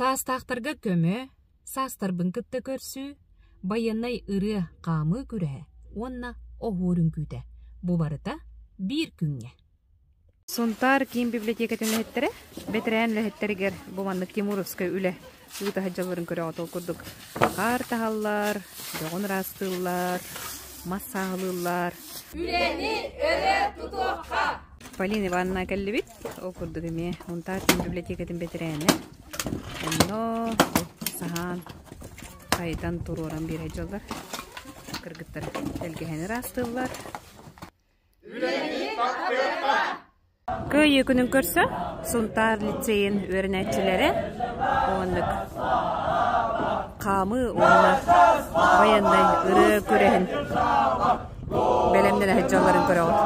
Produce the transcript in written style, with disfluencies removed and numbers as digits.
Саастаахтарга көмө, саастарбын кытта көрсүү, байыаннай ырыа хаамыы күрэһэ уонна оһуор үҥкүүтэ бу барыта биир күҥҥэ. Сунтаар киин библиотекатын үлэһиттэрэ бэтэрээн үлэһиттэригэр бу маннык тимуровскай үлэ ыыта сылдьалларын көрөҕүт. Ол курдук хаар таһаллар, бөҕүн ыраастыыллар, мас сааһылыыллар. Үлэни өрө тутуохха! Полина Ивановна кэллибит. Ол курдук эмиэ Сунтаар киин библиотекатын бэтэрээнэ. Онно саһаан хайытан туруоран биэрэ дьоллор. Кыргыттар тэлгэһэни ыраастыыллар. Үлэни таптыахха! Кыайыы күнүн көрсө Сунтаар лицейин үөрэнээччилэрэ уоннык хаамыы уонна байыаннай ырыа күрэһин бэлэмнэнэ сылдьалларын көрөҕүт.